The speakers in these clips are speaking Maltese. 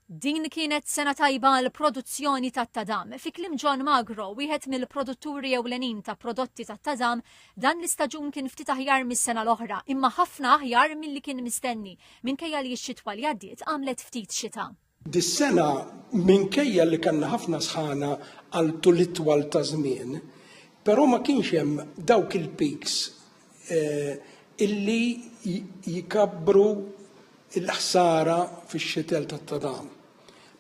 Din kienet sena tajba għal produzzjoni tat-tadam. Fi kliem John Magro, wieħed mill-produtturi ewlenin ta' prodotti tat-tadam, dan l-istaġun kien ftit aħjar mis-sena l-oħra, imma ħafna aħjar milli kien mistenni, minkejja li x-xitwa li għaddiet għamlet ftit xita. Dis-sena minkejja li kellna ħafna sħana għal tul itwal ta' żmien, però ma kienx hemm dawk il-peaks eh, illi jikabbru il-ħsara fix-xitel tat-tadam.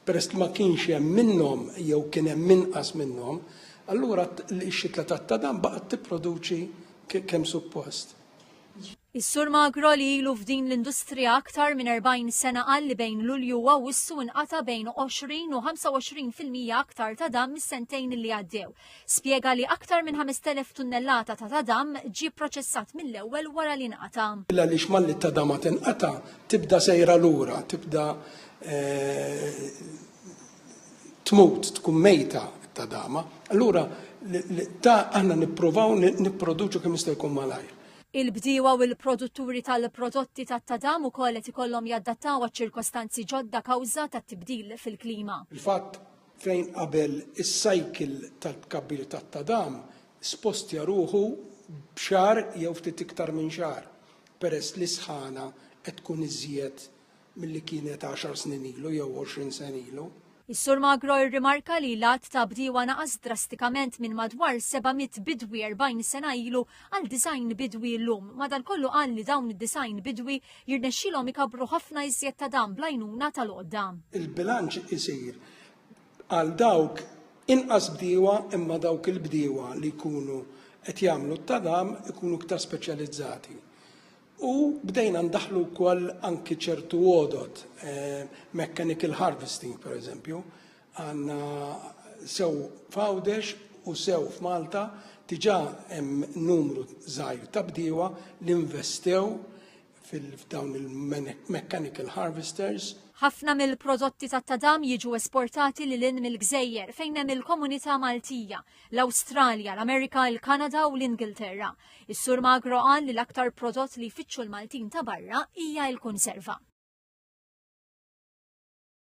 Peress li ma kienx hemm minnhom jew kien hemm inqas minnhom, allura x-xitla tat-tadam baqgħet tipproduċi kemm suppost. Is-Sur Magro li ilu f'din l-industrija aktar minn 40 sena qal li bejn Lulju u Awwissu inqata' bejn 20 u 25% aktar tadam mis-sentejn li għaddew. Spjega li aktar minn 5,000 tunnellata ta' tadam ġie pproċessat mill-ewwel wara li nqata'. Għaliex malli t-tadama tinqata' tibda sejra lura, tibda eh, tmut, tkun mejta t-tadama. Allura ta' aħna nippruvaw nipproduċu kemm jista' jkun malajr. Il-bdiewa u l-produtturi tal-prodotti tat-tadam ukoll qed ikollhom jadattaw għaċ-ċirkostanzi ġodda kawża tat-tibdil fil-klima. Il-fatt fejn qabel is-cycle tal-tkabbir tat-tadam spostja ruħu b'xahar jew ftit iktar minn xahar peress li s-sħana qed tkun iżjed milli kienet għaxar snin ilu jew 20 sena ilu. Is-Sur Magro rrimarka li l-għadd ta' bdiewa naqas drastikament minn madwar 700 bidwi 40 sena ilu għal 90 bidwi llum. Madankollu qal li dawn id-90 bidwi jirnexxilhom ikabbru ħafna iżjed tadam bl-għajnuna tal-għodda. Il-bilanċ isir għal dawk inqas bdiewa imma dawk il-bdiewa li jkunu qed jagħmlu t-tadam ikunu iktar speċjalizzati. U bdejna ndaħħlu wkoll anki ċertu għodod, eh, mechanical harvesting per eżempju, għandna sew f'Għawdex u sew f'Malta diġà hemm numru żgħir ta' bdiewa li investew fil-dawn il-mechanical harvesters. Ħafna mill-prodotti tat-tadam jiġu esportati lil hinn mill-gżejjer fejn hemm il-komunità Maltija, l-Awstralja, l-Amerika, il-Kanada u l-Ingilterra. Is-Sur Magro qal li l-aktar prodott li jfittxu l-Maltin ta' barra hija l-kunserva.